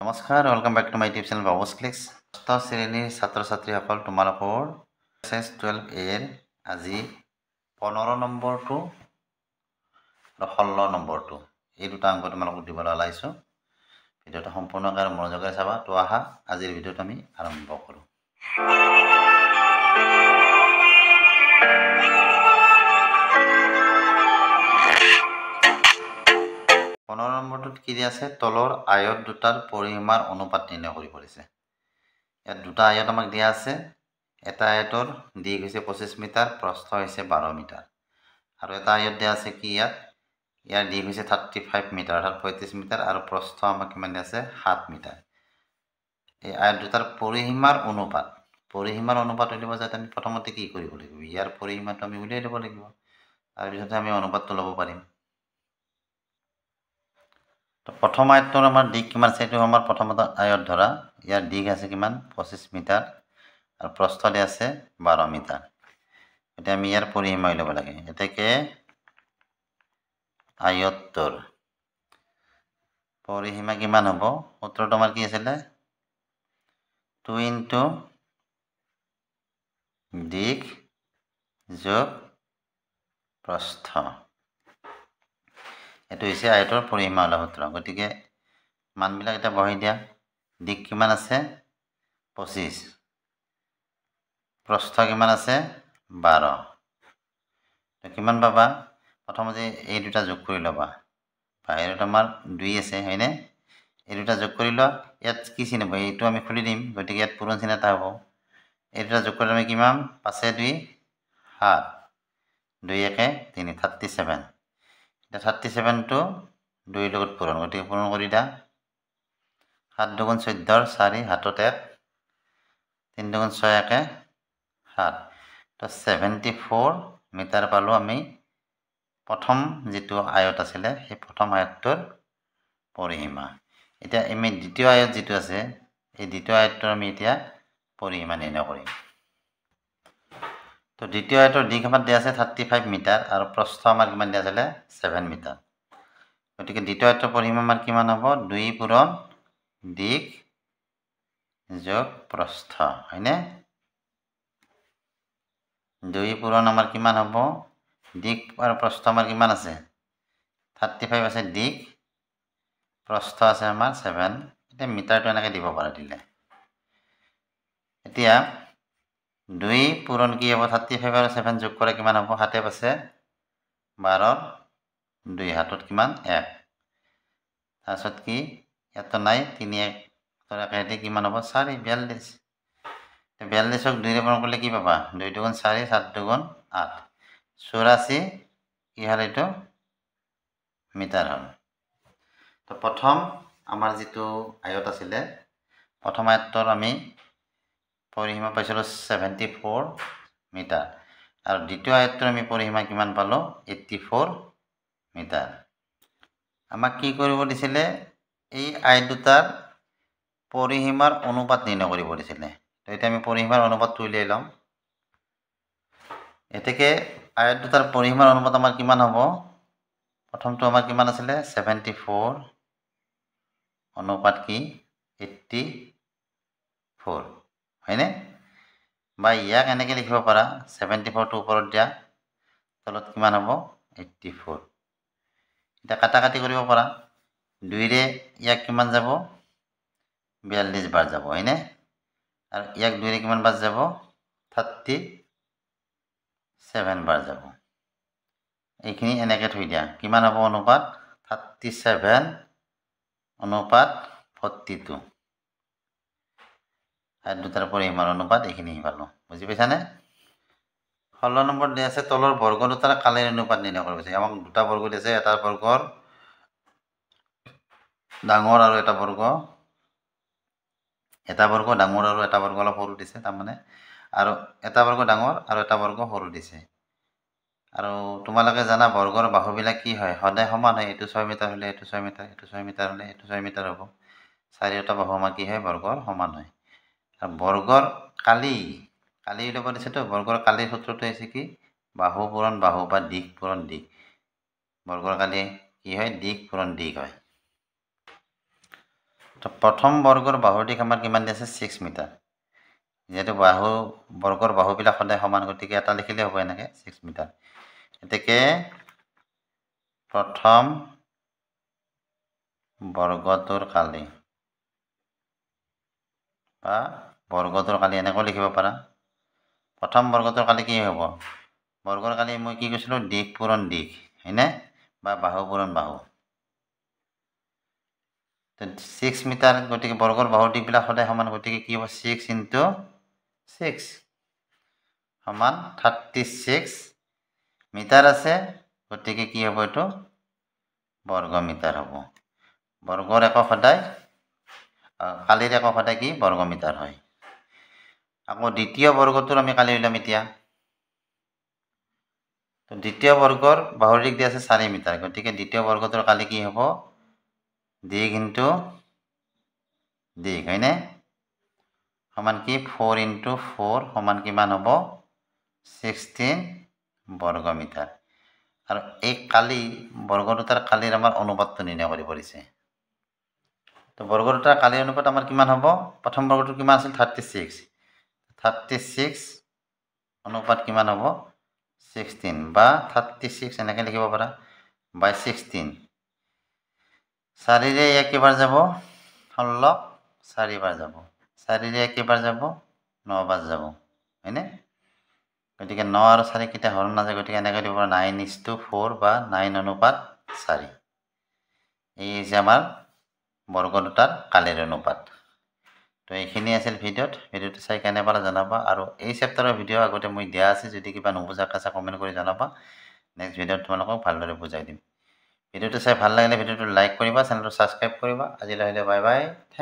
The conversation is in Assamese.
নমস্কাৰ, welcome back to my YouTube channel Babu's clicks. ষষ্ঠ শ্ৰেণীৰ ছাত্ৰ ছাত্ৰীসকল, তোমালোকৰ এছ 12 এৰ আজি 15 নম্বৰটো আৰু 16 নম্বৰটো, এই দুটা অংক তোমালোকক দিবলৈ ওলাইছোঁ। ভিডিঅ'টো সম্পূৰ্ণকৈ আৰু মনোযোগেৰে চাবা। তো আহা, আজিৰ ভিডিঅ'টো আমি আৰম্ভ কৰোঁ। 15 নম্বৰটোত কি দিয়া আছে? তলৰ আয়ত দুটাৰ পৰিসীমাৰ অনুপাত নিৰ্ণয় কৰিব দিছে। ইয়াত দুটা আয়ত আমাক দিয়া আছে। এটা আয়তৰ দীঘ হৈছে 25 মিটাৰ, প্ৰস্থ হৈছে 12 মিটাৰ। আৰু এটা আয়ত দিয়া আছে কি ইয়াত, ইয়াৰ দীঘ হৈছে 35 মিটাৰ, অৰ্থাৎ 35 মিটাৰ, আৰু প্ৰস্থ আমাক কিমান দিয়া আছে? 7 মিটাৰ। এই আয়ত দুটাৰ পৰিসীমাৰ অনুপাত, পৰিসীমাৰ অনুপাত উলিয়াব যাওঁতে আমি প্ৰথমতে কি কৰিব লাগিব? ইয়াৰ পৰিসীমাটো আমি উলিয়াই ল'ব লাগিব, তাৰপিছতহে আমি অনুপাতটো ল'ব পাৰিম। তো প্ৰথম আয়তটোৰ আমাৰ দীঘ কিমান আছে? এইটো আমাৰ প্ৰথম আয়ত ধৰা। ইয়াৰ দীঘ আছে কিমান? 25 মিটাৰ, আৰু প্ৰস্থ দিয়া আছে 12 মিটাৰ। এতিয়া আমি ইয়াৰ পৰিসীমা উলিয়াব লাগে। এতেকে আয়তটোৰ পৰিসীমা কিমান হ'ব? সূত্ৰটো আমাৰ কি আছিলে? 2 ইনটু দীঘ যোগ প্ৰস্থ। এইটো হৈছে আয়তৰ পৰিসীমা ওলোৱা সূত্ৰ। গতিকে মানবিলাক এতিয়া বহাই দিয়া। দীঘ কিমান আছে? 25। প্ৰস্থ কিমান আছে? 12। তো কিমান পাবা? প্ৰথমতে এই দুটা যোগ কৰি ল'বা। বাহিৰত আমাৰ 2 আছে, হয়নে? এই দুটা যোগ কৰি লোৱা। ইয়াত কি চিন হ'ব? এইটো আমি খুলি দিম, গতিকে ইয়াত পূৰণ চিন এটা হ'ব। এই দুটা যোগ কৰিলে আমি কিমান? 5 2 7, 2 1 3, 37। এতিয়া 37টো 2ৰ লগত পূৰণ, গতিকে পূৰণ কৰি দিয়া। 7 দুগুণ 14, 4 হাতত 1, 3 দুগুণ 6 1 7। তো 74 মিটাৰ পালোঁ আমি প্ৰথম যিটো আয়ত আছিলে সেই প্ৰথম আয়তটোৰ পৰিসীমা। এতিয়া আমি দ্বিতীয় আয়ত যিটো আছে, এই দ্বিতীয় আয়তটোৰ আমি এতিয়া পৰিসীমা নিৰ্ণয় কৰিম। তো দ্বিতীয় আয়তৰ দীঘ আমাৰ দিয়া আছে 35 মিটাৰ, আৰু প্ৰস্থ আমাৰ কিমান দিয়া আছিলে? 7 মিটাৰ। গতিকে দ্বিতীয় আয়তৰ পৰিসীমা আমাৰ কিমান হ'ব? 2 পূৰণ দীঘ যোগ প্ৰস্থ, হয়নে? 2 পূৰণ আমাৰ কিমান হ'ব? দীঘ আৰু প্ৰস্থ আমাৰ কিমান আছে? 35 আছে দীঘ, প্ৰস্থ আছে আমাৰ 7। এতিয়া মিটাৰটো এনেকৈ দিব পাৰা দিলে। এতিয়া 2 পূৰণ কি হ'ব? 35 আৰু 7 যোগ কৰে কিমান হ'ব? 7 5 12, 2 হাতত কিমান? 1। তাৰপিছত কি ইয়াততো নাই, 3 1 একেদি কিমান হ'ব? 4, 42। 42ক 2ৰে পূৰণ কৰিলে কি পাবা? 2 দুগুণ 4, 7 দুগুণ 8, 84 কি হ'ল? এইটো মিটাৰ হ'ল। তো প্ৰথম আমাৰ যিটো আয়ত আছিলে, প্ৰথম আয়তটোৰ আমি পৰিসীমা পাইছিলোঁ 74 মিটাৰ, আৰু দ্বিতীয় আয়তটোৰ আমি পৰিসীমা কিমান পালোঁ? 84 মিটাৰ। আমাক কি কৰিব দিছিলে? এই আয়ত দুটাৰ পৰিসীমাৰ অনুপাত নিৰ্ণয় কৰিব দিছিলে। তো এতিয়া আমি পৰিসীমাৰ অনুপাতটো উলিয়াই ল'ম। এতেকে আয়ত দুটাৰ পৰিসীমাৰ অনুপাত আমাৰ কিমান হ'ব? প্ৰথমটো আমাৰ কিমান আছিলে? 74 অনুপাত কি? 84, হয়নে? বা ইয়াক এনেকৈ লিখিব পাৰা, 74টো ওপৰত দিয়া, তলত কিমান হ'ব? 84। এতিয়া কাটা কাটি কৰিব পাৰা। 2ৰে ইয়াক কিমান যাব? 42 বাৰ যাব, হয়নে? আৰু ইয়াক 2ৰে কিমান বাৰ যাব? 37 বাৰ যাব। এইখিনি এনেকৈ থৈ দিয়া। কিমান হ'ব অনুপাত? 37 অনুপাত 42। আয়ত দুটাৰ পৰিসীমাৰ অনুপাত এইখিনি পালোঁ। বুজি পাইছানে? 16 নম্বৰ দিয়া আছে, তলৰ বৰ্গ দুটাৰ কালিৰ অনুপাত নিৰ্ণয় কৰিব দিছে। আমাক দুটা বৰ্গ দিছে, এটা বৰ্গৰ ডাঙৰ আৰু এটা বৰ্গ, এটা বৰ্গ ডাঙৰ আৰু এটা বৰ্গ অলপ সৰু দিছে, তাৰমানে আৰু এটা বৰ্গ ডাঙৰ আৰু এটা বৰ্গ সৰু দিছে। আৰু তোমালোকে জানা বৰ্গৰ বাহুবিলাক কি হয়? সদায় সমান হয়। এইটো 6 মিটাৰ হ'লে এইটো 6 মিটাৰ, এইটো 6 মিটাৰ হ'লে এইটো 6 মিটাৰ হ'ব। চাৰিওটা বাহু আমাৰ কি হয়? বৰ্গৰ সমান হয়। আৰু বৰ্গৰ কালি, কালি উলিয়াব দিছেতো, বৰ্গৰ কালিৰ সূত্ৰটো হৈছে কি? বাহু পূৰণ বাহু বা দীঘ পূৰণ দীঘ। বৰ্গৰ কালি কি হয়? দীঘ পূৰণ দীঘ হয়। তো প্ৰথম বৰ্গৰ বাহুৰ দীঘ আমাৰ কিমান দি আছে? 6 মিটাৰ। যিহেতু বাহু বৰ্গৰ বাহুবিলাক সদায় সমান, গতিকে এটা লিখিলে হ'ব এনেকৈ 6 মিটাৰ। গতিকে প্ৰথম বৰ্গটোৰ কালি বা বৰ্গটোৰ কালি এনেকৈ লিখিব পাৰা। প্ৰথম বৰ্গটোৰ কালি কি হ'ব? বৰ্গৰ কালি মই কি কৈছিলোঁ? দীঘ পূৰণ দীঘ, হয়নে? বা বাহু পূৰণ বাহু। 6 মিটাৰ, গতিকে বৰ্গৰ বাহুৰ দীঘবিলাক সদায় সমান, গতিকে কি হ'ব? 6 ইনটু 6 সমান 36 মিটাৰ আছে, গতিকে কি হ'ব? এইটো বৰ্গ মিটাৰ হ'ব। বৰ্গৰ একক সদায়, কালিৰ একক সদায় কি? বৰ্গ মিটাৰ হয়। আকৌ দ্বিতীয় বৰ্গটোৰ আমি কালি উলিয়াম এতিয়া। তো দ্বিতীয় বৰ্গৰ বাহুৰ দীঘ দি আছে 4 মিটাৰ, গতিকে দ্বিতীয় বৰ্গটোৰ কালি কি হ'ব? দীঘ ইনটু দীঘ, হয়নে? সমান কি? 4 ইনটু 4 সমান কিমান হ'ব? 16 বৰ্গ মিটাৰ। আৰু এই কালি বৰ্গ দুটাৰ কালিৰ আমাৰ অনুপাতটো নিৰ্ণয় কৰিব দিছে। তো বৰ্গ দুটাৰ কালিৰ অনুপাত আমাৰ কিমান হ'ব? প্ৰথম বৰ্গটোৰ কিমান আছিল? 36। 36 অনুপাত কিমান হ'ব? 16 বা 36 এনেকৈ লিখিব পাৰা বাই 16। 4ৰে কেইবাৰ যাব? 16 4বাৰ যাব। 4ৰে কেইবাৰ যাব? 9বাৰ যাব, হয়নে? গতিকে 9 আৰু 4 কেতিয়া হৰণ নাযায়, গতিকে এনেকৈ দিব পাৰা 9:4 বা 9 অনুপাত 4। এই হৈছে আমাৰ বৰ্গ দুটাৰ কালিৰ অনুপাত। তো এইখিনি আছিল ভিডিঅ'ত। ভিডিঅ'টো চাই কেনে পালা জনাবা, আৰু এই চেপ্টাৰৰ ভিডিঅ' আগতে মই দিয়া আছে, যদি কিবা নুবুজাকৈ আছে কমেণ্ট কৰি জনাবা। নেক্সট ভিডিঅ'ত তোমালোকক ভালদৰে বুজাই দিম। ভিডিঅ'টো চাই ভাল লাগিলে ভিডিঅ'টো লাইক কৰিবা, চেনেলটো ছাবস্ক্ৰাইব কৰিবা। আজিলৈ আহিলে, বাই বাই, thank